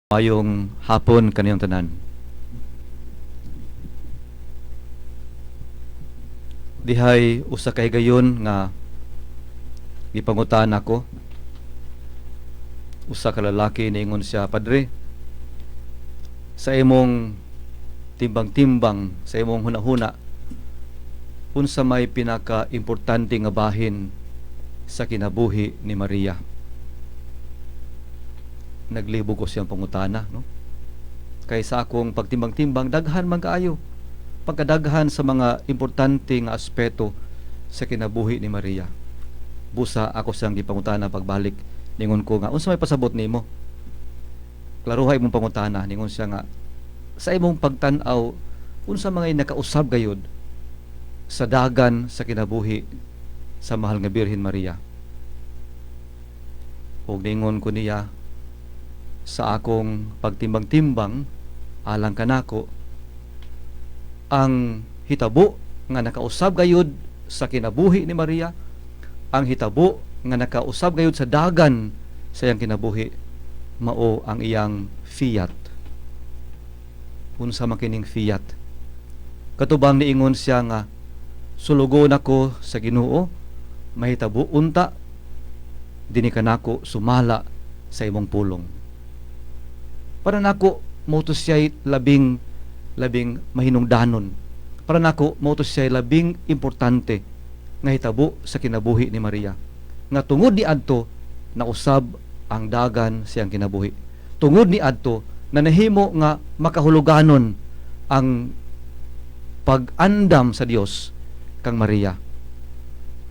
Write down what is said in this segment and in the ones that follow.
Maayong hapon kaniyong tanan. Dihay usa ka higayon nga gipangutan ako. Usa ka lalaki, niingon siya, "Padre, sa imong timbang-timbang, sa imong hunahuna, unsa may pinaka-importante nga bahin sa kinabuhi ni Maria?" Naglibog ko siyang pangutana, no? Kay sa akong pagtimbang-timbang, daghan man kaayo. Pagkadaghan sa mga importante nga aspeto sa kinabuhi ni Maria. Busa ako siyang gipangutana pagbalik. Ningon ko nga, "Unsa may pasabot nimo? Klaruha imong pangutana." Ningon siya nga, "Sa imong pagtan-aw, unsa mga nakausab gayud sa dagan sa kinabuhi sa mahal nga Birhen Maria?" Ug ningon ko niya, sa akong pagtimbang-timbang, alang kanako, ang hitabo nga nakausab gayud sa kinabuhi ni Maria, ang hitabo nga nakausab gayud sa dagan sa iyang kinabuhi, mao ang iyang fiat. Unsa man kining fiat? Katubang niingon siya nga, "Sulugoon ako sa Ginoo, mahitabo unta dinhi kanako sumala sa imong pulong." Para nako, mao to siya'y labing labing mahinungdanon. Para nako, mao to siya'y labing importante nga hitabo sa kinabuhi ni Maria. Nga tungod ni adto nausab ang dagan siyang kinabuhi. Tungod ni adto na nahimo nga makahuluganon ang pag-andam sa Dios kang Maria.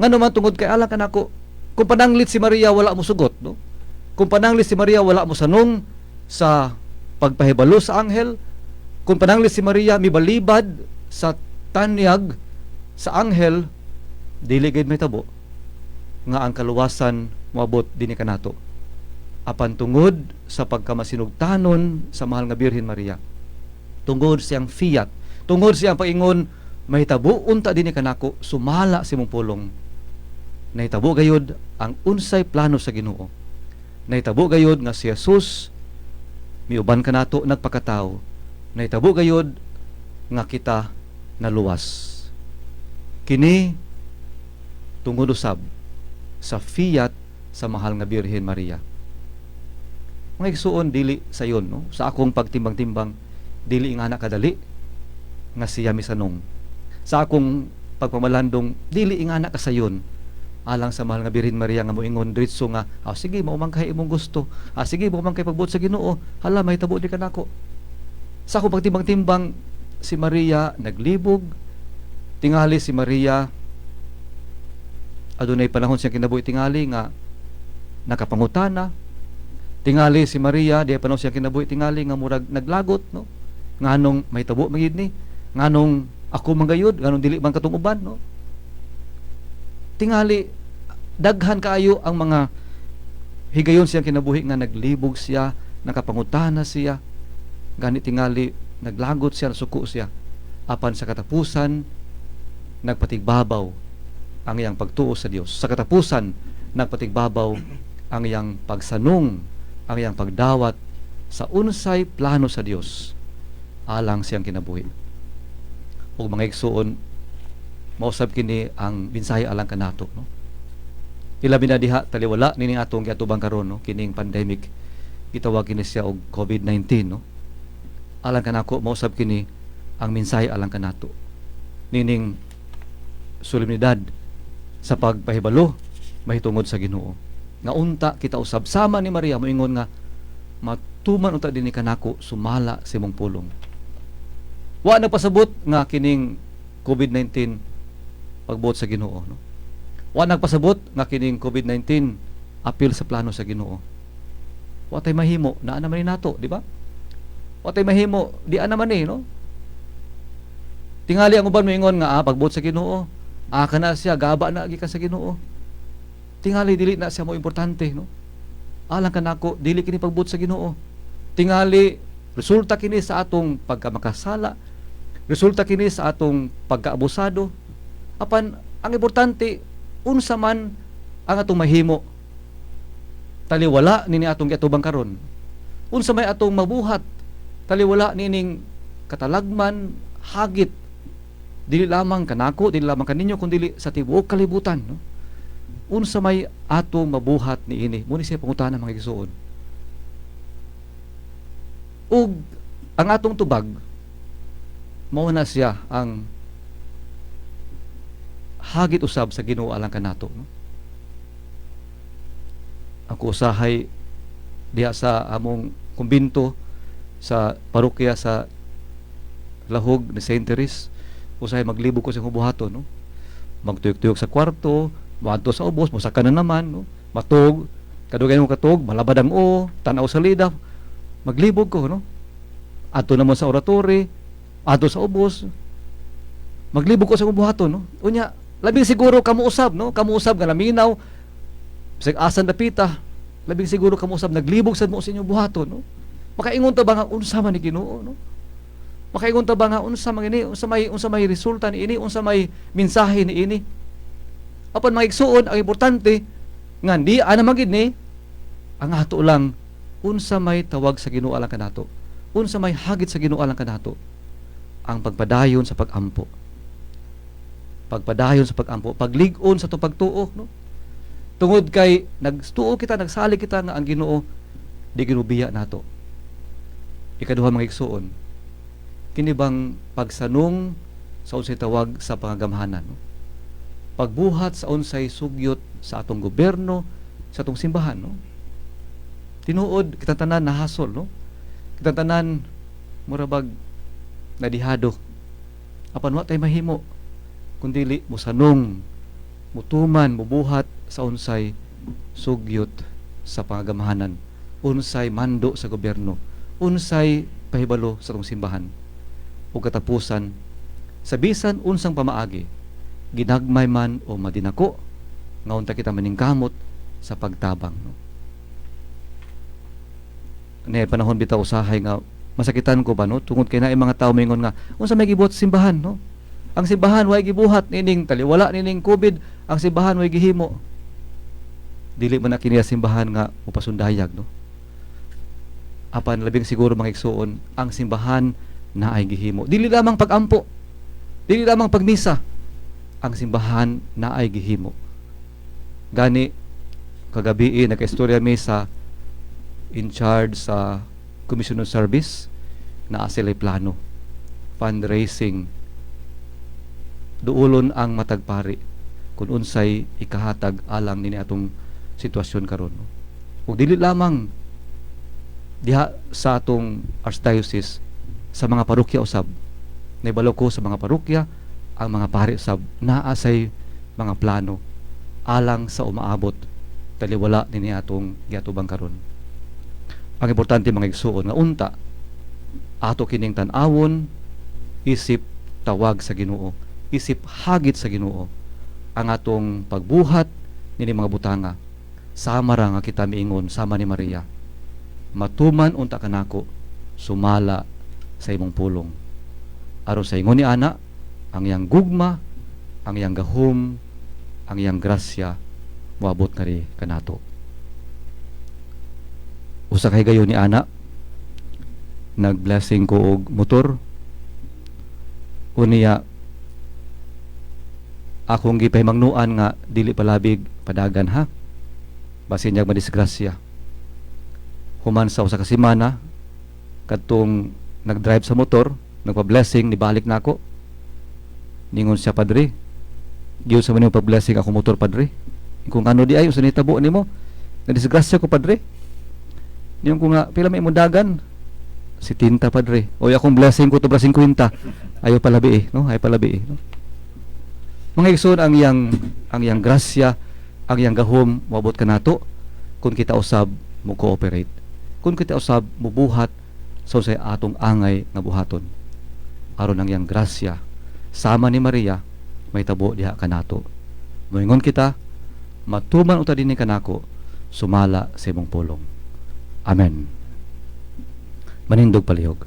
Ngano man? Tungod kay alang kanako, kung pananglit si Maria wala mo sugot, no? Kung pananglit si Maria wala mo sanong sa pagpahibalo sa anghel, kung pananglit si Maria mibalibad sa tanyag sa anghel, dili gid mahitabo nga ang kaluwasan moabot dinhi kanato. Apan tungod sa pagkamasinugtanon sa mahal nga Birhen Maria, tungod siyang fiat, tungod siyang paingon, "Mahitabo unta dinhi kanako sumala sa imong pulong," nahitabo gayud ang unsay plano sa Ginoo. Nahitabo gayud nga si Jesus miuban kanato, nagpakatawo. Nahitabo gayud nga kita naluwas. Kini tungod usab sa fiat sa mahal nga Birhen Maria. Mga igsuon, dili sayon, no? Sa akong pagtimbang-timbang, dili nga na kadali nga siya misanong. Sa akong pagpamalandong, dili nga na kasayon alang sa mahal nga Birhen Maria nga moingon diretso nga, "Ah, sige, mao man kay imong gusto. Ah, sige, mao man kay pagbuot sa Ginoo. Hala, mahitabo di kanako." Sa akong pagtimbang-timbang, si Maria naglibog. Tingali si Maria adunay panahon siyang kinabuhi tingali nga nakapangutana. Tingali si Maria di panahon siyang kinabuhi tingali nga murag naglagot, no? Nganong mahitabo man gid ni? Nganong ako man gayud? Nganong dili man katong uban, no? Tingali daghan kaayo ang mga higayon siyang kinabuhi nga naglibog siya, nakapangutana siya, gani tingali naglagot siya, nasuko siya. Apan sa katapusan, nagpatigbabaw ang iyang pagtuo sa Dios. Sa katapusan, nagpatigbabaw ang iyang pagsanong, ang iyang pagdawat sa unsay plano sa Dios alang siyang kinabuhi. Ug mga igsuon, mausab kini ang mensahe alang kanato, no? Ilabi na diha taliwala nining atong giatubang karon, no, kining pandemic, gitawag kini siya og COVID-19, no? Alang kanako, mausab kini ang mensahe alang kanato nining solemnidad sa pagpahibalo mahitungod sa Ginoo, nga unta kita usab sama ni Maria moingon nga, "Matuman unta dinhi kanako sumala sa imong pulong." Wa na pasabot nga kining COVID-19 pagbuot sa Ginoo, no? Wa nagpasabot nga kining COVID-19 apil sa plano sa Ginoo. Wa tay mahimo, naa naman ni nato, di ba? Wa tay mahimo, di naman eh, no? Tingali ang uban moingon nga, "Ah, pagbuot sa Ginoo, ah, kana siya gaba na gikan sa Ginoo." Tingali dili na siya mo importante, no? Alang kanako, dili kini pagbuot sa Ginoo. Tingali resulta kini sa atong pagkamakasala, resulta kini sa atong pagkaabusado. Apan ang importante, unsa man ang atong mahimo taliwala nini atong giatubang karon. Unsa may atong mabuhat taliwala niining katalagman, hagit dili lamang kanako, dili lamang kaninyo, kundi sa tibuok kalibutan, no? Unsa may atong mabuhat niini? Mao ni siya pangutana, mga igsuon. Ug ang atong tubag mao na siya ang hagit usab sa Ginoo alang kanato, no? Ako usahay diha sa among kumbinto sa parokya sa Lahog ni Saint Therese, usahay maglibog ko sa imong buhaton, no? Magtuyok-tuyok sa kwarto, moadto sa ubos, mosaka na naman, no? Matug, kadugay mo katug, malabad ang o, tan-aw sa lida, maglibog ko, no? Adto naman sa oratory, adto sa ubos, maglibog ko sa imong buhaton, no? Unya, labing siguro kamo usab, no? Kamo usab nga naminaw, bisag asan dapita, labing siguro kamo usab naglibog sad mo sa inyong buhaton, no? Makaingon ta ba nga unsa man ni Ginoo, no? Makaingon ta ba nga unsa man ini, unsa may resulta niini, unsa may mensahe niini? Apan, mga igsuon, ang importante nga di ana man gid ni ang ato lang, unsa may tawag sa Ginoo alang kanato. Unsa may hagit sa Ginoo alang kanato. Ang pagpadayon sa pag-ampo. Pagpadayon sa pag-ampo, paglig-on sa atong pagtuo, no? Tungod kay nagtuo kita, nagsalig kita nga ang Ginoo di ginubiya nato. Ikaduha, mga igsuon, kini bang pagsanong sa unsay tawag sa pangagamhanan, no? Pagbuhat sa unsay sugyot sa atong gobyerno, sa atong simbahan, no? Tinuod kita tanan nahasol, no? Kita tanan mura bag nadihado. Apan wa tay mahimo kundili mosanong, mutuman, mubuhat sa unsay sugyot sa pangagamhanan, unsay mando sa gobyerno, unsay pahibalo sa atong simbahan. Ug katapusan, sa bisan unsang pamaagi, ginagmay man o madinako, nga unta kita maningkamot sa pagtabang, no? Ne panahon bitaw usahay nga masakitan ko ba, no, tungod kay naay mga tawo mingon nga unsa may gibuhat sa simbahan, no? Ang simbahan way gibuhat nining taliwala nining COVID, ang simbahan way gihimo. Dili man na kini simbahan nga mopasundayag, no? Apan labing siguro, mga igsuon, ang simbahan naay gihimo. Dili lamang pagampo, dili lamang pagmisa, ang simbahan naay gihimo. Gani kagabi nagkaistorya mi sa in charge sa Commission on Service. Naa sila'y plano, fundraising, duulon ang matag pari kung unsay ikahatag alang nini atong sitwasyon karon. Ug dili lamang diha sa atong archdiocese, sa mga parokya usab. Naibalo ko sa mga parokya, ang mga pari usab naa say mga plano alang sa umaabot taliwala nini atong giatubang karon. Ang importante, mga igsuon, nga unta ato kining tan-awon isip tawag sa Ginoo, isip hagit sa Ginoo ang atong pagbuhat nini mga butanga. Sama ra nga kita miingon sama ni Maria, "Matuman unta kanako sumala sa imong pulong," aron sa ingon ni ana ang iyang gugma, ang iyang gahom, ang iyang grasya moabot ngari kanato. Usa ka higayon ni ana, nag-blessing ko og motor. Unya akong gipahimangnuan nga dili palabig padagan ha, basin niyag madisgrasya. Human sa usa ka semana, kadtong nag-drive sa motor, nagpa-blessing, nibalik nako. Ningon siya, "Padre, giunsa man nimo pag-blessing ako motor, padre?" Kung ano di ay, unsa nitabo nimo? "Nadisgrasya ko, padre." Ningon ko nga, "Pila may imong dagan?" "70, padre." "Oy, akong blessing ko tobra 50. Ayo palabi eh, no? Ayo palabi eh, no? Mga igsoon, ang iyang grasya, ang iyang gahom moabot kanato kung kita usab mo cooperate. Kung kita usab mubuhat sa unsay atong angay nga buhaton. Aron ang iyang grasya sama ni Maria mahitabo diha kanato. Moingon kita, "Matuman unta dinhi kanako sumala sa imong pulong." Amen. Manindog palihog.